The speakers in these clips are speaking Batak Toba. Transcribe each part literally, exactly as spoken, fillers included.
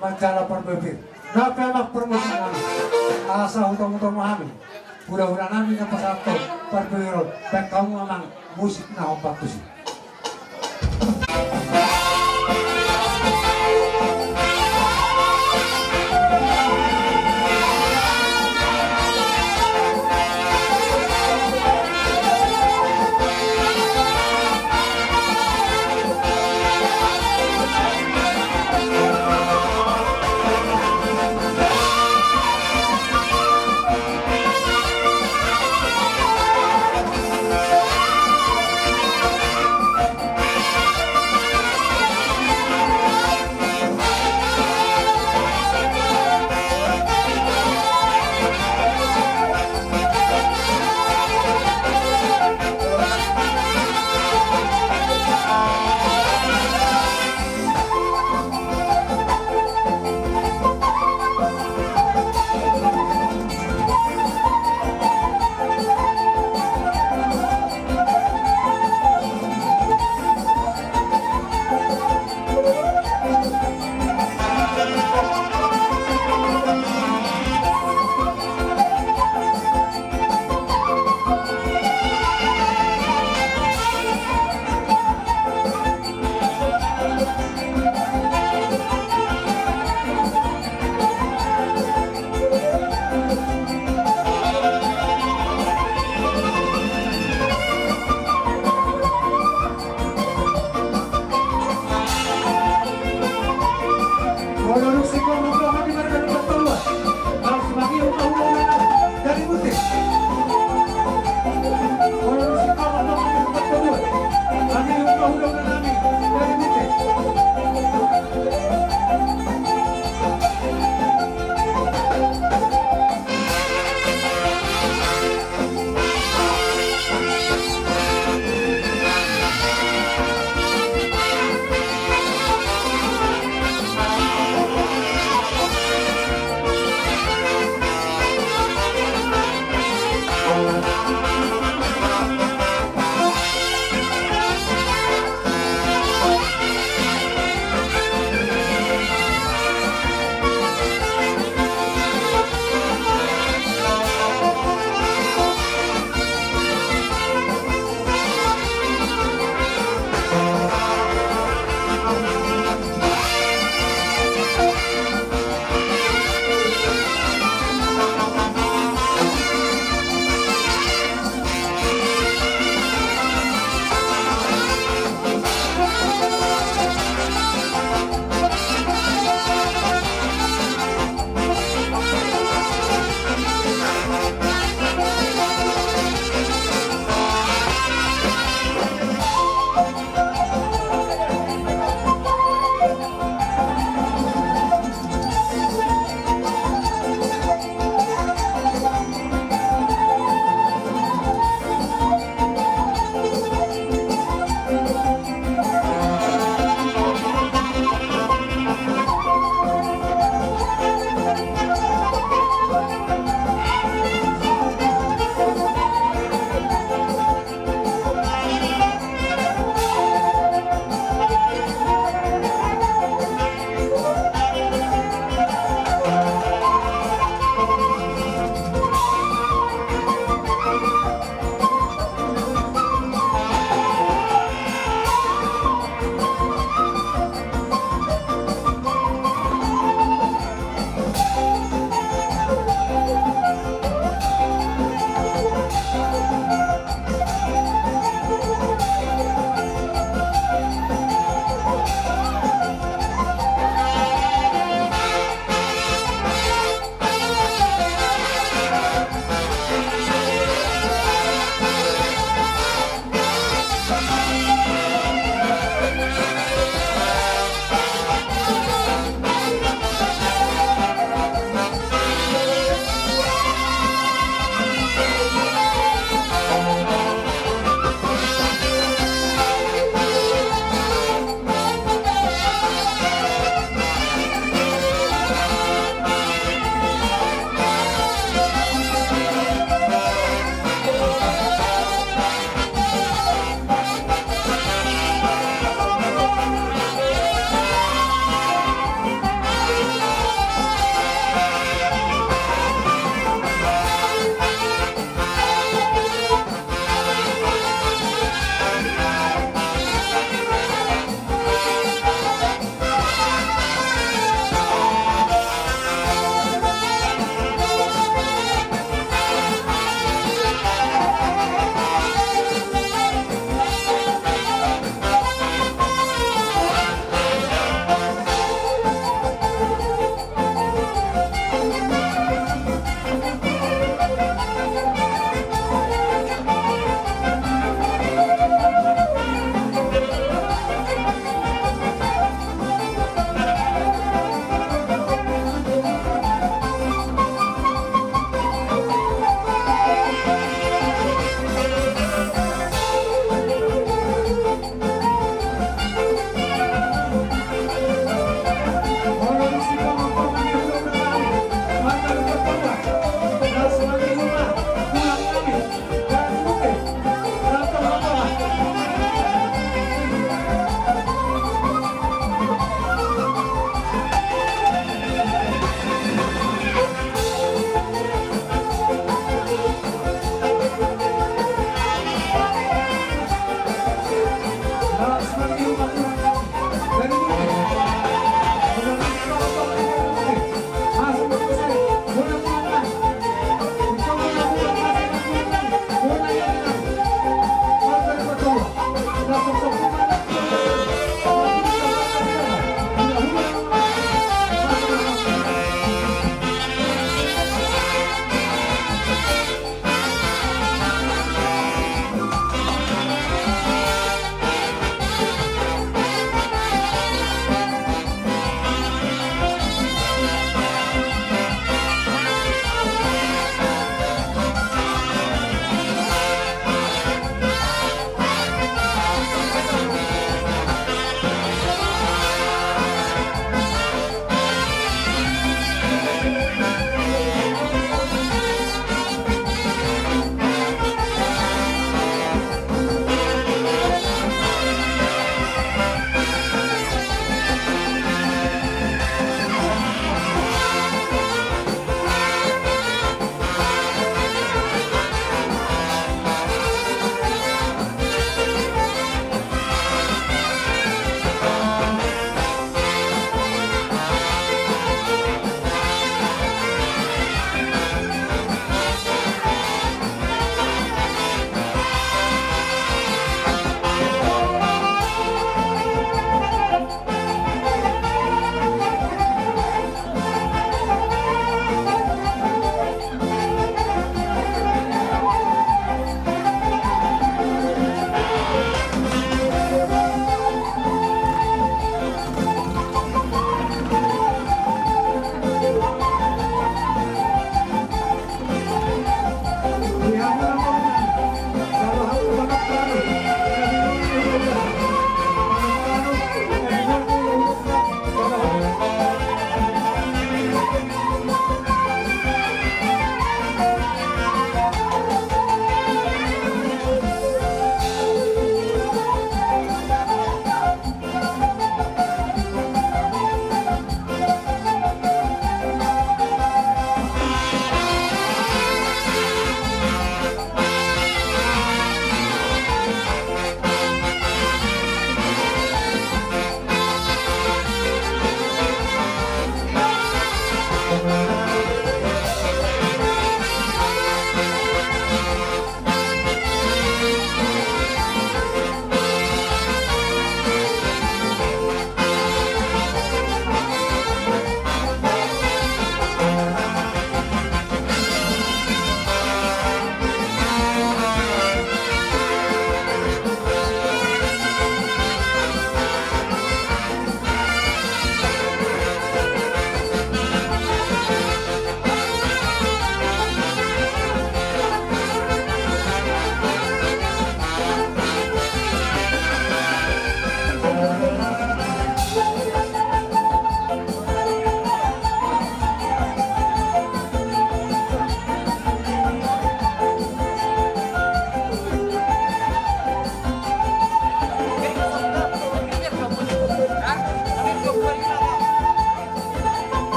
manjalo parbue pir. Na pe amang parmusik nami, asa hutong-hutong ma hami hura-hura nami na pasahathon parbue pir on, baen hamu amang musik na hombar tusi.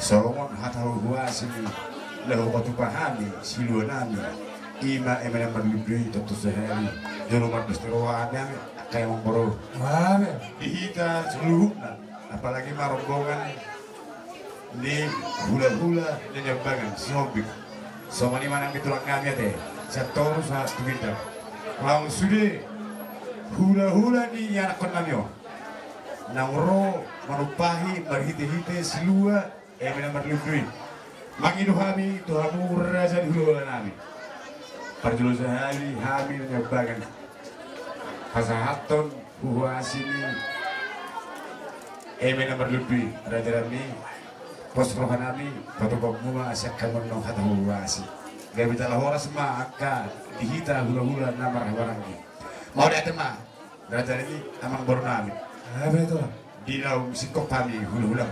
Songon hata huhuasi ni na hupatupa hami, siluanami, ima eme na marlundu i, tontu sahali jolo mardos ni roha hami, angka amang boru. Di hita saluhutna, apalagi ma rombongan ni hulahula na niambangan Sihombing. Songon i ma nang di tulang nami ate, sian toru sahat tu ginjang. Laos sude hulahula ni ianakkon nami on naung ro manumpahi marhitehite silua eme na marlundu i. Mangido hami tu hamu raja ni hulahula nami. Parjolo sahali hami na niambangan pasahathon huhuasi ni eme na marlundu i, raja nami. Pos roha nami, patupaonmu ma sian hamu annon hata huhuasi. Gabe jala horas ma angka di hita hulahula na marhahamaranggi. Mauliate ma. Raja ni amang boru nami. Di naung singkop hami hulahulam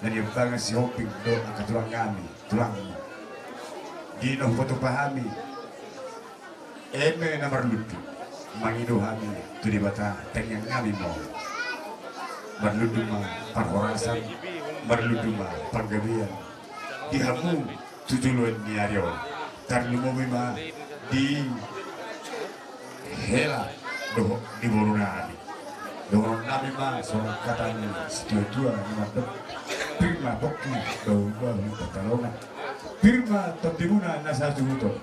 na niambangan Sihombing dohot angka tulang nami, tulangmu. Di na hupatupa hami eme na marlundu, mangido hami tu Debata, tangiang nami ma on. Marlundu ma parhorasan, marlundu ma panggabean di hamu tu joloan ni ari on. Tarlumobi ma di hela dohot di boru nami. Dohonon nami ma songon hata ni situatua na mandok: Pir ma pongki, bahu-bahu pansalongan. Pir ma tondimuna na sasuhuton.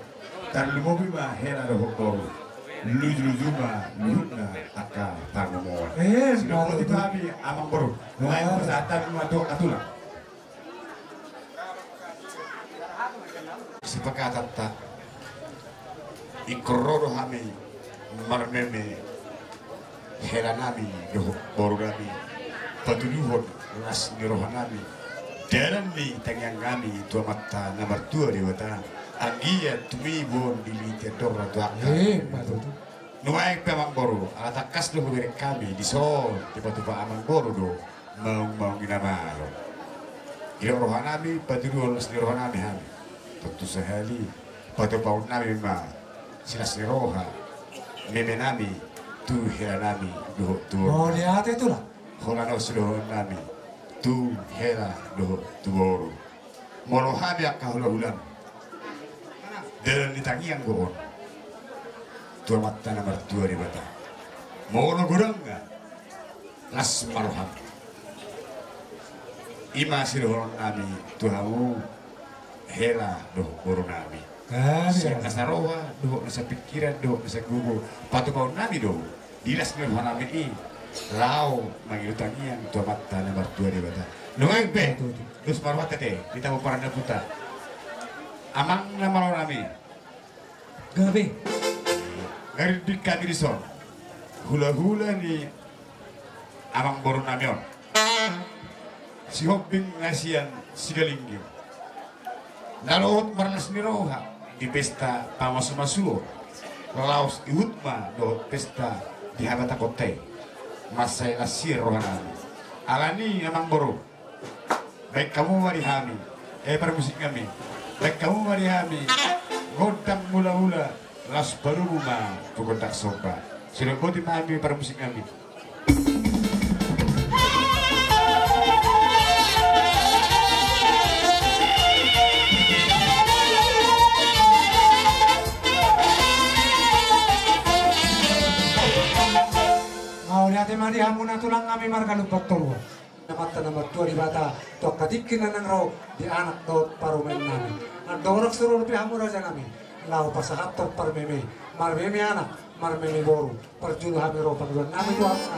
Tarlumobi ma hela dohot boru. Lujuluju ma luhutna angka pangomoan. Sidok boti ma hami amang boru. Nunga i pasahat hami ma tu angka tulang. Sipakatanta, ingkon ro do hami marmeme hela nami dohot boru nami, patuduhon las ni roha nami, dalan ni tangiang nami tu Amanta na martua Debata. Anggiat tumibu on diliti andorna tu angka. Nuaeng pe amang boru, ala tangkas do hubereng hami dison, dipatupa amang boru do maung-maung i na malo. Didok roha nami, patuduhon las ni roha nami hami. Tontu sahali patupaon nami ma silas ni roha meme nami tu hela nami dohot tu boru. Mauliate tulang. Holan on sidohonon nami tu hela dohot tu boru. Molo hami angka hulahulam, dalan ni tangiang do on tu Amanta na martua Debata. Molo godang, las ma roham. Ima sidohonon nami tu hamu hela dohot boru nami. Sian nasa roha dohot nasa pingkiran dohot nasa gogo, patupaon nami do di las ni roha nami i laho mangido tangiang tu Amanta na martua Debata. Nuaeng pe, dos ma rohanta ate, di tamu parandaputa. Amang na malo nami. Gabe. Gabe di hami dison, hulahula ni amang boru nami on, Sihombing na sian Sigalingging, na dohot marlas ni roha di pesta pamasumasuon. Laos ihut ma dohot pesta di habatahonta i, mansai las i roha nami. Alani amang boru, baen hamu ma di hami, eh, parmusik nami. Baen hamu ma di hami gondang mulaula, laos palumu ma tu gondang somba. Sidok boti ma hami, parmusik nami. Mauliate ma di hamuna tulang nami marga Lumbantoruan. Amanta na martua Debata tu angka tingki na naeng ro di anak dohot parumaen nami. Andorang so ro dope hamu raja nami laho pasahathon parmeme, marmeme anak, marmeme boru, parjolo hami ro pangidoan nami tu hamuna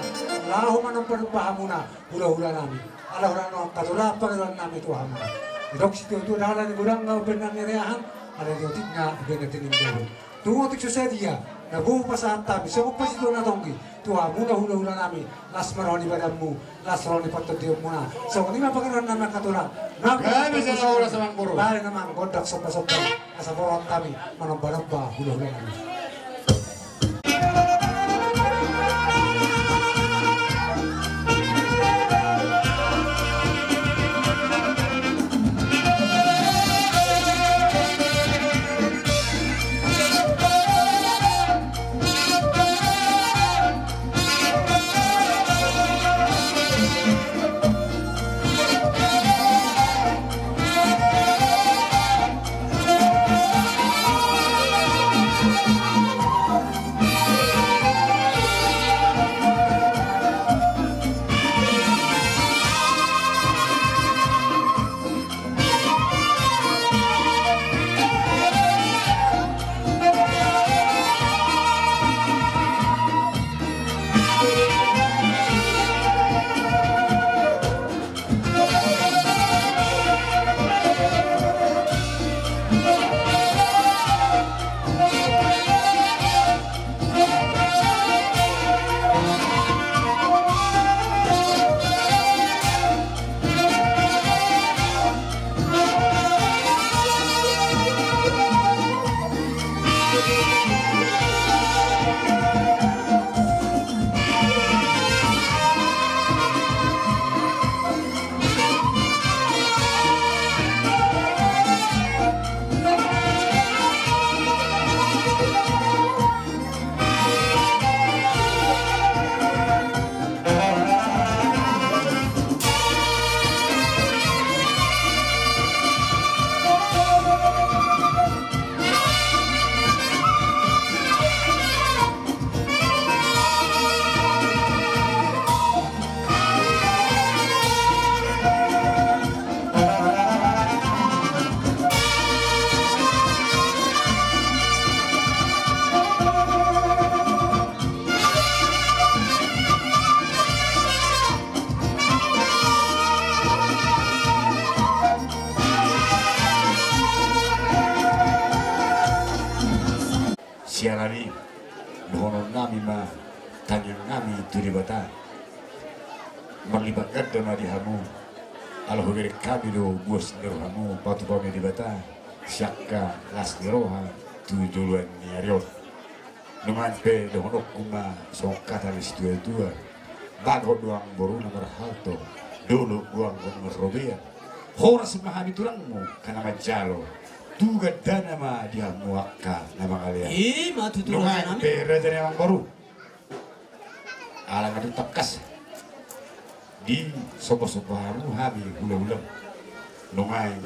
laho manombanomba hamuna hulahula nami. Ala hurang on angka tulang, pangidoan nami tu hamuna. Didok situatua, dang ala ni godang nga umbahen na nireahan, ala ni otik nga umbahen na tinindobon. Tung otik so sadia na boi hupasahat hami songon pasituaon na tonggi tu hamuna hulahula nami, las ma roha ni badanmu, las roha ni partondionmuna. Songon i ma pangidoan nami angka tulang. Nunga gabe jala horas amang boru. Baen amang gondang sombasomba, asa pasahat hami manombanomba hulahula nami. Ima tangiang nami tu Debata. Marlipat ganda ma di hamu. Ala hubereng hami do buas ni rohamu, patupa ma Debata siangka las ni roha tu joloan ni ari on. Nuaeng pe dohononku ma songon hata ni situatua: Bagot do amangboru na marhalto, dolok do angka na marrobean. Horas ma hami tulangmu angka na manjalo, tu gandana ma di hamu angka na mangalean. Ima tutu. Nuaeng pe raja ni amangboru, ala na dung tangkas disomba-somba hamu hami hula-hula, nuaeng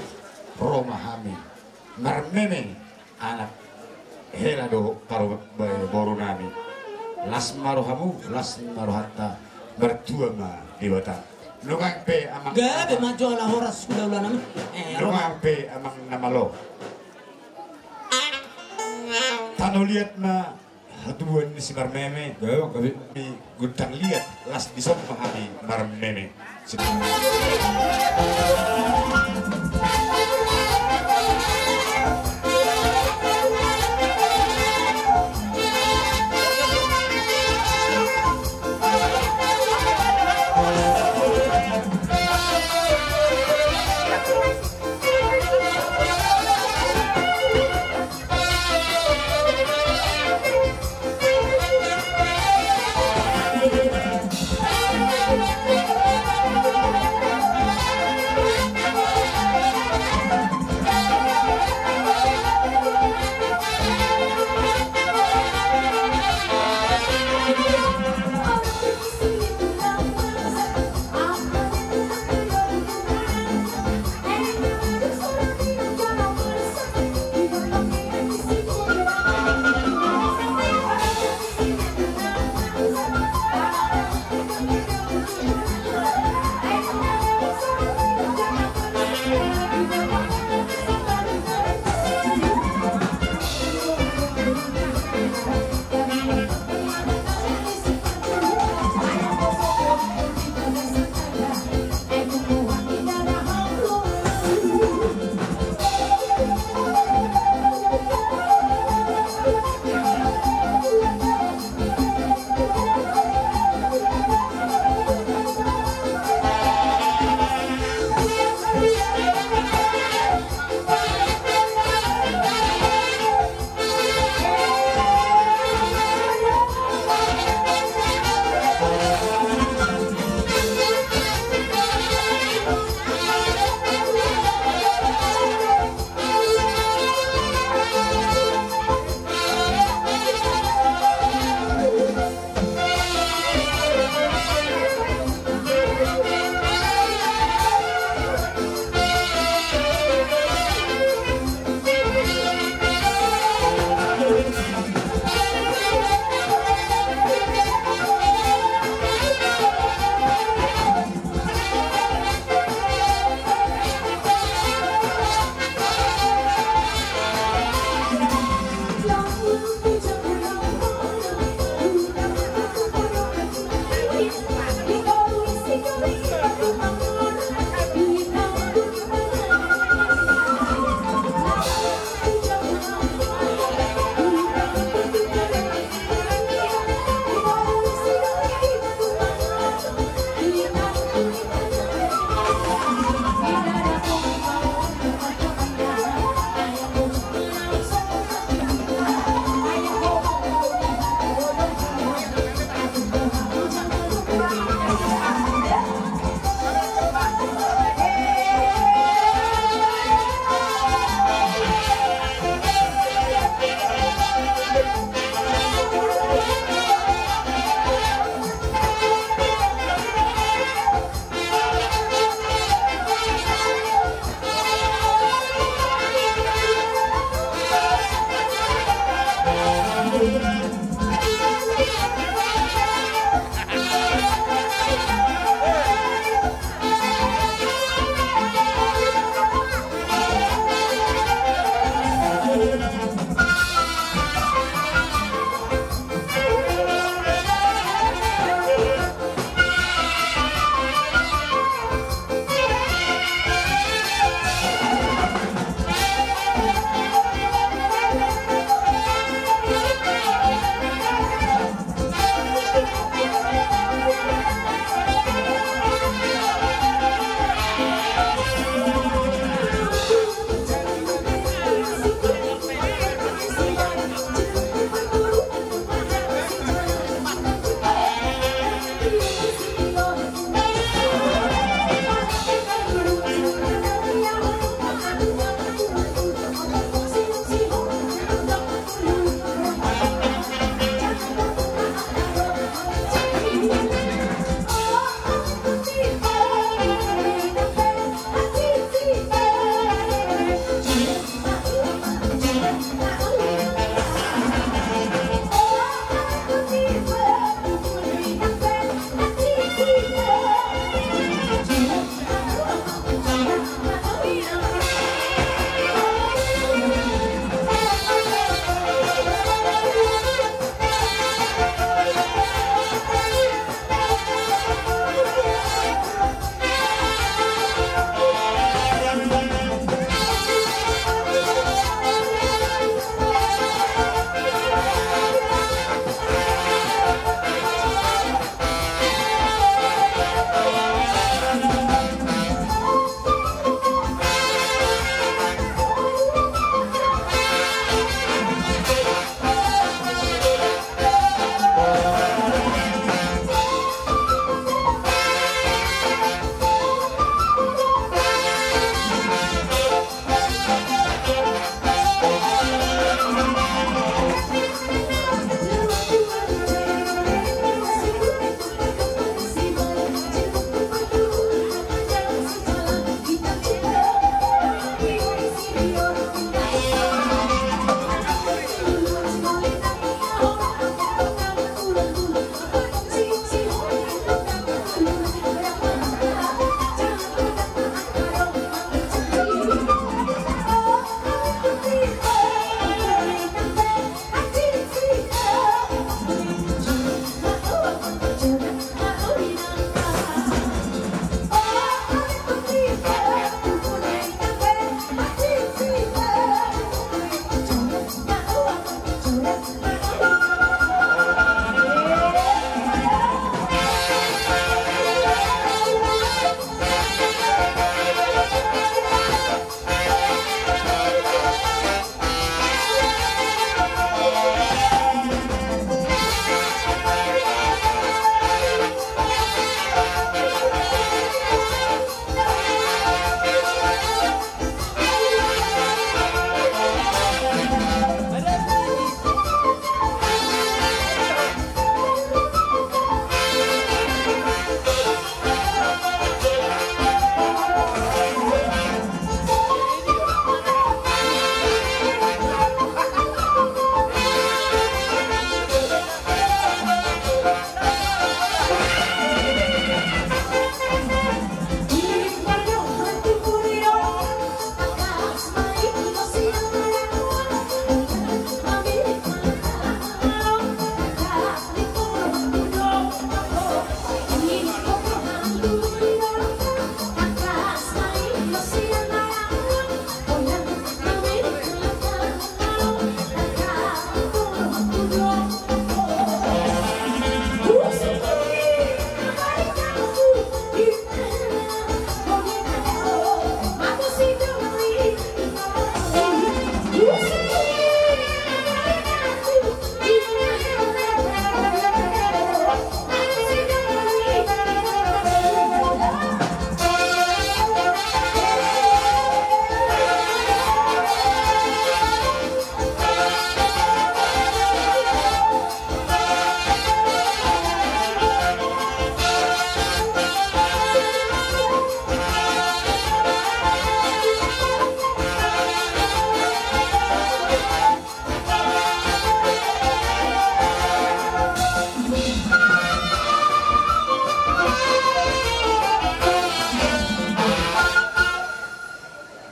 ro ma hami marmeme anak hela dohot parumaen boru nami. Las ma rohamu, las ma rohanta, martua ma Debata. Nuaeng pe amang, gabe ma jo ala horas hula-hula nami. Eh, nuaeng pe amang na malo. Tano liat ma hatubuan ni si marmeme. Gabe, gabe. Di gondang liat las disomba hami marmeme.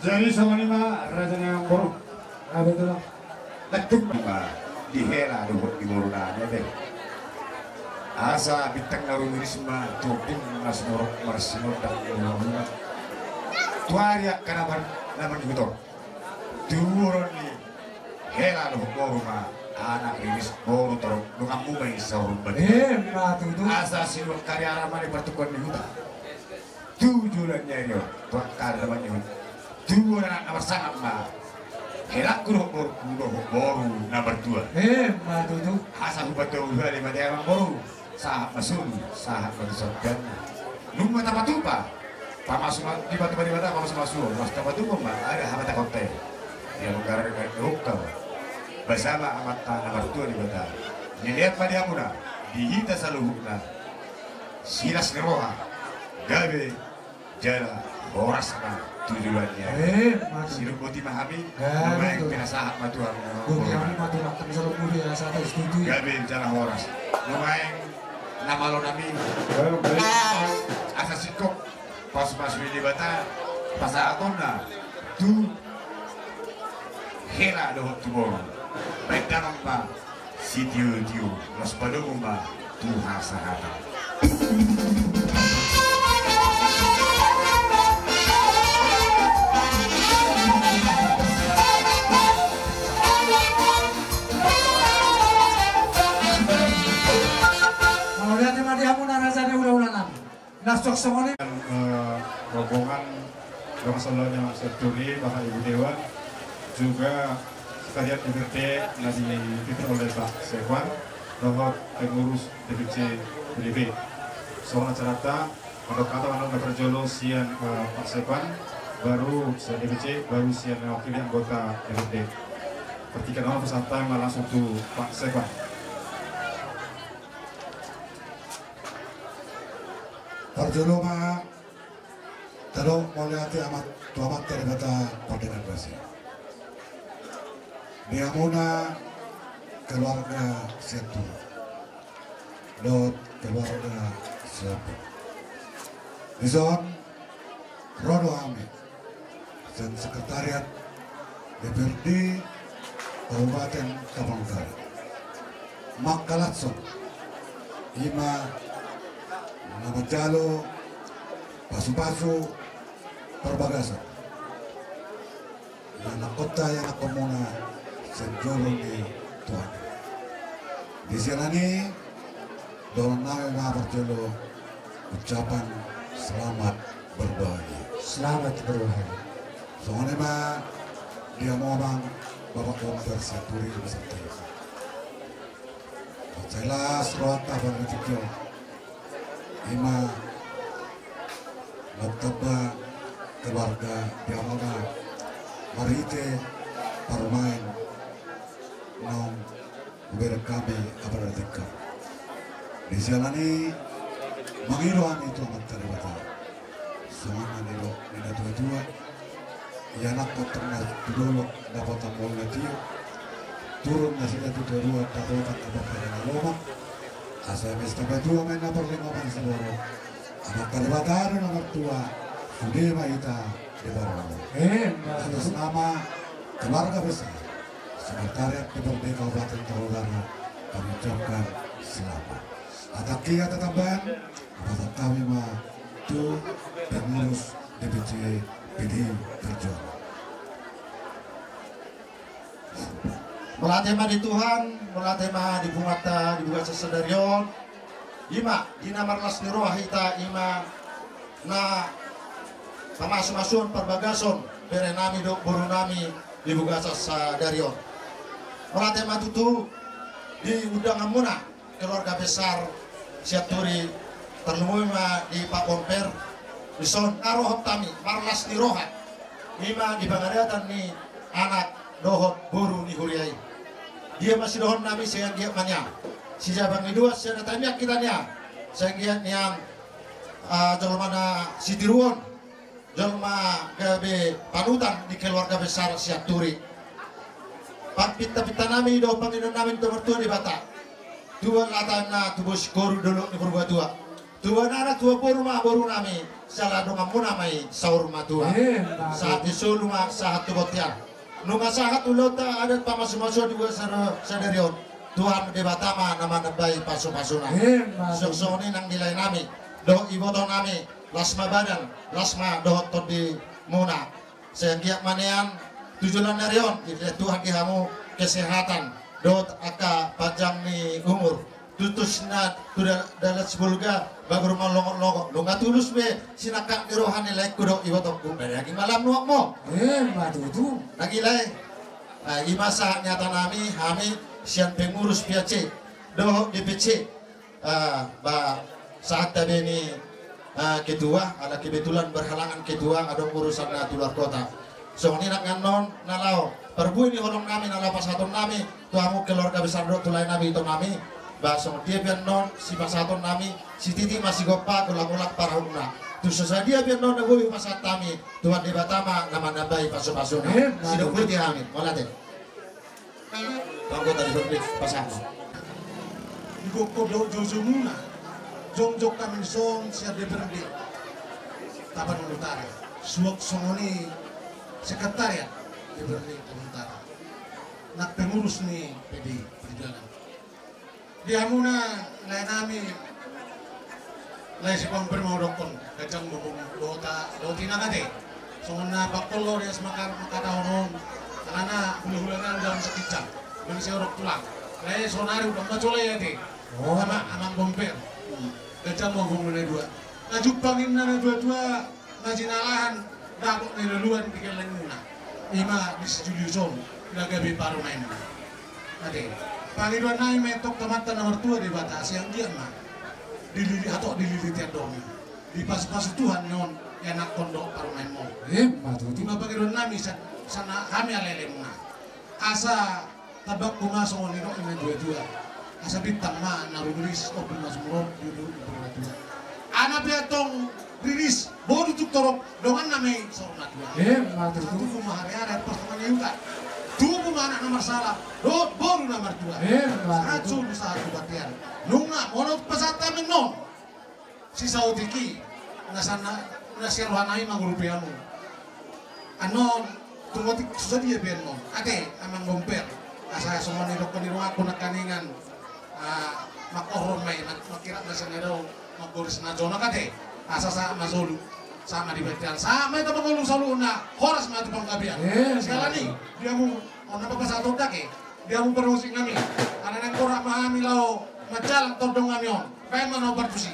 Jadi songon i ma raja ni amangboru. Apa itu, Bang? Letuk ma di hela dohot di boru na nete. Asa bintang na rumiris ma tu ombun na sinorop marsinondang di boru na. Tu ari angka na mar-, na marnihut on. Tu boru ni hela dohot boru ma anak riris boru torop donganmu ma i saurung badia. Emma tutu. Asa sinuan kariara ma di partukuan ni huta. Tu joloan ni ari on, tu angka na marnihut. Tu anak na marsangap ma. Helangku dohot borungku dohot boru na martua. Emma tutu. Asa hupatua uruhali ma di amangboru. Sahat ma solu, sahat ma tu sorga. Nunga tapatupa. Pamasu ma, di batu ma di bata, pamasu ma suo. Mas tapatupa ma, ada haba takonte. Ia menggarar dengan rukau. Basama amanta na martua di bata. Nilean ma di hamuna, di hita saluhutna. Silas ni roha, gabe jala horas ma tu joloan ni ari. Eh, mati. Sirumboti ma hami, gabe nuaeng tu. Pinasahat ma tu hami. Gabe jala horas. Nuaeng na malo nami. Gabe. Asa singkop, pasupasu ni Debata, pasahatonna, tu hela dohot tu boru. Baen damang ma, sitiotio, laos padomu ma tu hasahatan. Mauliate ma di hamuna raja ni hulahula nami. Nah, sok songon i. Eh, rombongan dongan saulaon ni Amang Sianturi, Bapak Ibu Dewan, juga sekalian D P R D na dipimpin oleh Pak Sekwan, dohot pengurus D P C P D B. Songon acaranta, mandok hata mandok na parjolo sian, eh, Pak Sekwan, baru sian D P C, baru sian mewakili anggota D P R D. Partingkian on, pasahat hami ma langsung tu Pak Sekwan. Parjolo ma tadok mauliate amat tu Amanta Debata pardenggan basa. Di hamuna keluarga Sianturi dohot keluarga Sihombing. Dison ro do hami sian sekretariat D P R D Kabupaten Tapanuli Utara mangkalashon, i ma na manjalo pasupasu parbagason. Ianakhonta, ianakkonmuna sian jolo ni Tuhan. Di siala ni i, dohonon nami ma parjolo ucapan selamat berbahagia. Selamat berbahagia. Songon i ma di hamu amang, Bapak Komjen Sianturi beserta istri. Sai las rohanta pada tingki on. I ma martamba keluarga di hamuna marhite parumaen naung hubereng hami apala tingki on. Di siala ni i mangido hami tu Amanta Debata. Songon na nidok ni natuatua, ianakhon tong na tu dolok dapotan molo na tio, turun nasida tu toruan dapotan na parpara na lomak, asa eme sitamba tua ma i na parlinggoman siborok. Amanta Debata do na martua, sude ma hita diparorot. Atas nama keluarga besar Sekretariat D P R D Kabupaten Tapanuli Utara, kami ucapkan selamat. Hatangki hata tambahan, pasahat hami ma tu pengurus D P C P D I Perjuangan. Mauliate ma di Tuhan, mauliate ma di punguanta di bagasan sadari on. I ma di na marlas ni roha hita, i ma na pamasumasuon parbagason bere nami dohot boru nami di bagasan sadari on. Mauliate ma tutu di undanganmuna, keluarga besar Sianturi, tarlumobi ma di Pak Komjen. Dison na rohot hami marlas ni roha, i ma di pangaradatan ni anak dohot boru ni huria i. Dia ma sidohonon nami, sai anggiat ma nian sijabangi duas, sai na tamiang hita nian, sai anggiat nian, ah, jolma na sitiruon, jolma gabe panutan di keluarga besar Sianturi. Pangpintapinta nami dohot pangidoan nami tu Amanta Debata, tubuan hata na tubu singkoru dolok ni Purbatua. Tuan anak tuan boru ma boru nami, sahala donganmuna ma i saur matua. Sahat di solu ma sahat tu bontean. Nunga sahat ulaonta adat pamasu-masuon dibuat sadari on, Tuhan Debata ma na manambai pasu-pasuna. Songon i nang di lae nami dohot iboto nami, las ma badan, las ma dohot tondimuna. Sai anggiat ma nian tu joloan ni ari on dilehon Tuhan di hamu kesehatan dohot angka panjang ni umur. Tutu na tu dalan Sibolga bagur ma longot-longot, nunga tulus be sinangkap ni roha ni laengku dohot ibotongku, bere agi malam nuak mo. Ima tutu. Nang i lae, ima sahat ni hata nami hami sian pengurus P A C dohot D P C. Ba sahat tabe ni ketua, ala kebetulan berhalangan ketua, adong urusanna tu luar kota. Songon i nang annon na laho parbue ni holong nami na laho pasahaton nami tu hamu keluarga besar dohot tu lae nami ito nami. Ba songon dia pe annon sipasahaton nami, sititi ma sigompa, golanggolang pangarahutna. Tu so sadia pe annon na boi hupasahat hami, Tuhan Debata ma na manambai pasu-pasuna. Sidok boti hami, mauliate. Anggota di Publik pasangan. Di gokkon dohot joujou muna, jongjong hami dison sian D P R D Tabanan Utara, suang songon i sekretariat D P R D Tabanan Utara, nang pengurus ni P D I Perjuangan. Di hamuna lae nami, lae Sipangpir ma hudokkon, ganjang ma umur dohot, dohot inang ate. Songon na pangkol do di as mangkatahon on, alana hulahula na undang sakincang, mansai horong tulang. Lae saonari undang ma jolo i ate. Amang Bompir. Ganjang ma umur na dua. Na jumpang inna na dua-dua na jinalahan dapot na niluluan di gellengmuna, ima di si Julius on na gabe parumaenmuna. Ate, pangidoan nami ma i tong tu Amanta na martua Debata, sai anggiat ma dilili, hatop dilili tiandorna, dipasu-pasu Tuhan on ianakhon dohot parumaenmon. Ima tutu. Ima pangidoan nami sian hami alealemuna. Asa tambangku ma songon nidok ni na dua-dua. Asa bintang ma na rumiris, ombun ma sumurop, di ujung ni purgatua. Anak pe antong riris, boru tung torop, dongan nami saur matua. Ima tutu. Tubu ma hariara, pas tangan iuta. Tubu ma anak na marsala dohot boru na martua. Ima tutu. Sahat solu sahat tu bontean. Nunga molo pasahat hami annon sisaotik i, na sian roha nami mangurupi hamu. Annon tung otik so sadia pe annon ate, Amang Bompir. Asa songon nidokkon ni donganku nangkiningan, mangkorhon ma i, mangkirap ma sian na dao, manggoris na jonok ate. Asa sahat ma solu, sahat ma di bontean, sahat ma hita mangolu saluhutna, horas ma tu panggabean. Siala ni i, di hamu on na pasahaton dake. Di hamu parmusik nami, ala naeng horas ma hami laho manjalang tondong nami on. Baen ma na hombar tusi.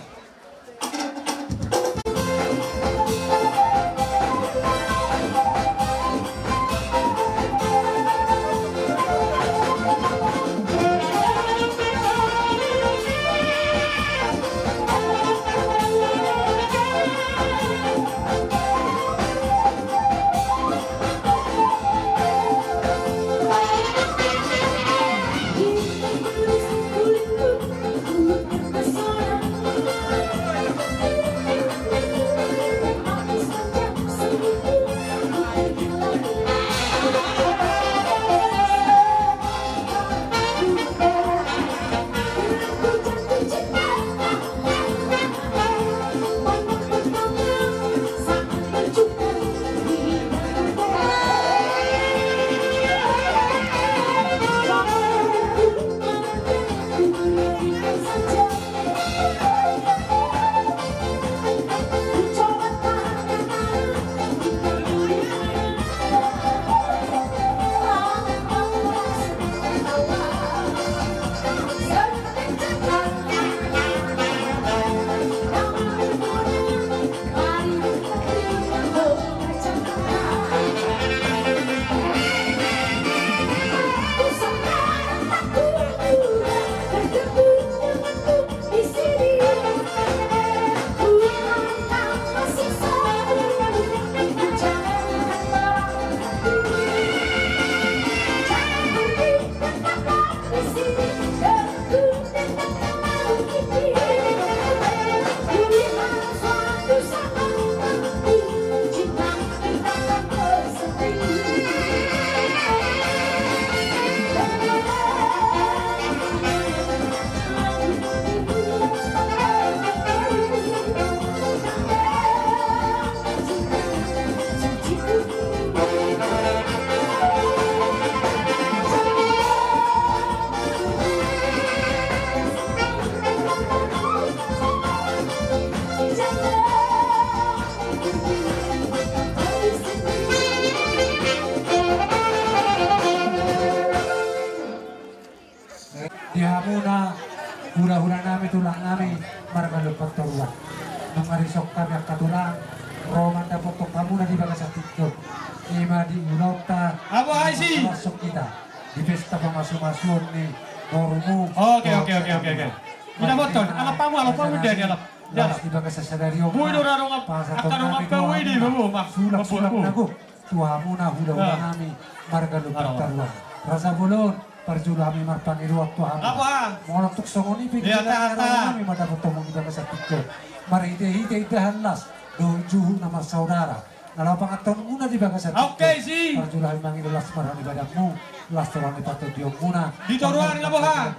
Tulang nami marga Lumbantoruan. Nunga risok hami angka tulang ro mandapothon hamuna di bagasan tingki on. Ima di ulaonta. Apa, Haji? Masuk kita di pesta pamasumasuon ni borumu. Oke, oke, oke, oke, oke. Ina boton, alap hamu, alap hamu, dia, dia, alap. Las di bagasan sadari on. Boi do ra dongan, angka dongan pau i di boru, Mak. Sulap, sulap na gok tu hamuna hulahula nami marga Lumbantoruan. Raja Bolon, parjolo hami marpangidoan tu hamu. Molo tung songon i pe di hami mandapothon hamuna di bagasan tingki on. Marhitehite indahan las dohot juhut na marsaudara na laho pangantuhonmuna di bagasan tingki on. Parjolo hami mangido las ma roha ni badanmu, las roha ni patondionmuna. Di toruan na boha.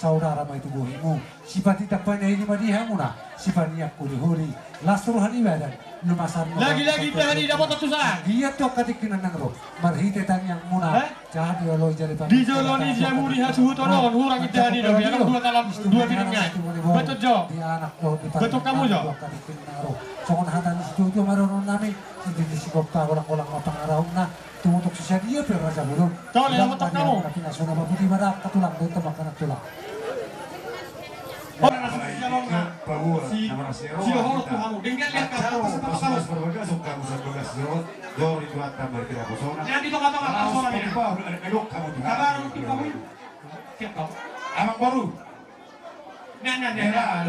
Saudara ma i tu bohimu. Sipatindak panahini ma di hamuna, sipaniak holiholi, las roha ni badan, lumasan. Lagi-lagi indahan i dapotan tu sahang. Dia tu angka tingki na naeng ro marhite tangiangmuna. Jadi olo jari pang. Di jolo ni jabu ni hasuhuton on hurang indahan i do, di anak dua talam dua piringan. Betul jo. Betul hamu jo. Songon hata ni situatua ma dohonon nami, di sigompa golang-golang ma pangarahutna. Tumotong si sadia pe Raja Bolon. Tole, tumotong hamu. Pinasuna baputi marangka tulang, dohot mangkanan tulang. Ora na si Jalong na si, si dohot tu hamu. Denggan lihat kapal. Jadi tonga-tonga kapal. Kabar untuk kamu. Siap, Pak. Amang boru. Nah, nah, nah.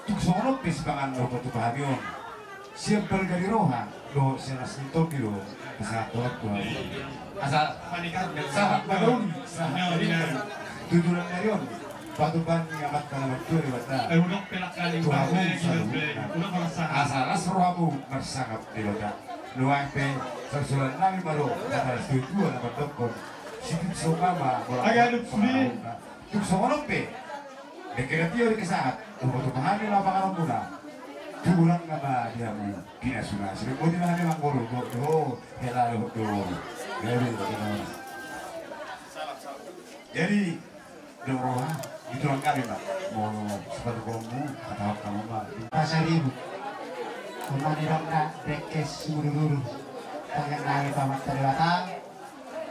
Tung songon on pe sipanganon na hupatupa hami on, sian balga ni roha dohot sian las ni tondi do pasahathon tu hamu. Asa sahat madauli, sahat madauli tu tulang nami on, patupaon ni Amanta na martua Debata tu hamu saluhutna. Asa las rohamu marsangap Debata. Nuaeng pe sangsulan nami ma do hata ni situatua na mandokkon: Sititi so mama bolang. Tung songon on pe, dengke na tio, dengke sahat, dohot tu hami ma panganon muna. Tulang nama di hamu pinasuna. Sudah boti ma hami mangguru, do, do, hela, do, do. Jadi, do roha, itu langkah ma. Mau sepatu komu, kata kamu ma. Pasaribu. Pemani rongga, dengke sumururu. Tangan naik pamat dari batang.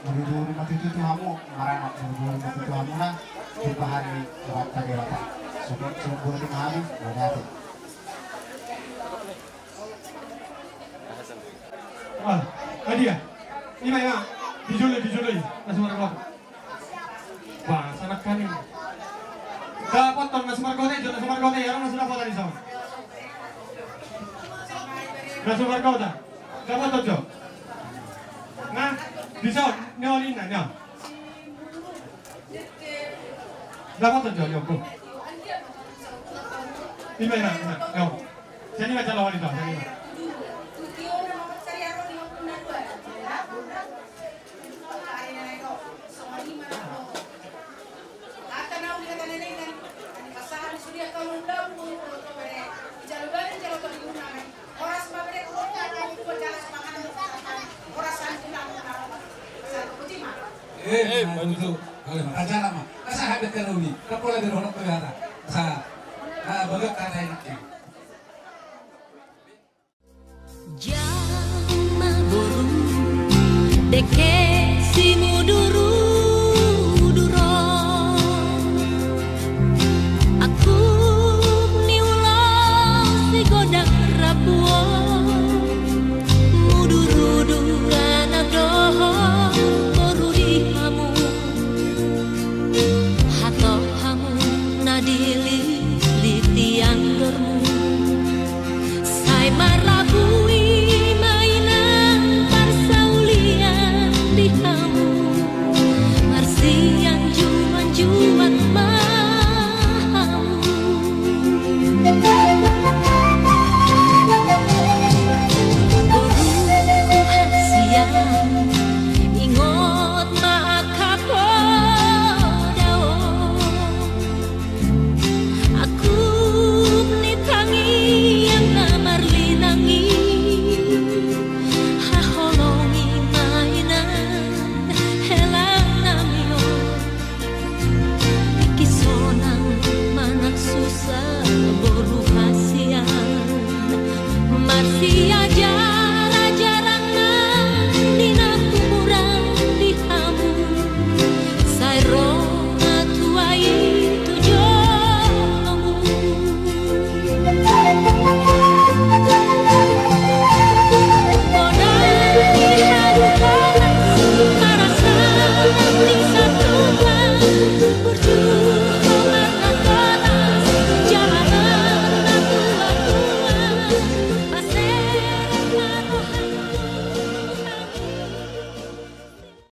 Murumuru ma tutu tu hamu, maranak murumuru ma tutu hamuna, tumpahon ni Amanta Debata. Sumurumuru ma hami, mauliate. Ah, adia. Ima, ima. Dijolo, dijolo. Langsung rekam. Wah, sanak kami. Dapothon na sumargote, jo na sumargote, ya, na sumargote di son. Na sumargote. Dapothon jo. Na, di son, nyo, lina, nyo. Dapothon jo, nyo, go. Ima, ima, ima, nyo. Sini ma jalo wali to, sini ma. Eh, eh, betul. Kalau tak jalan mah, masa habis kalau ni, tak boleh ada orang berkata. Sa, ah, boleh kata enaknya. Jama boru, dengke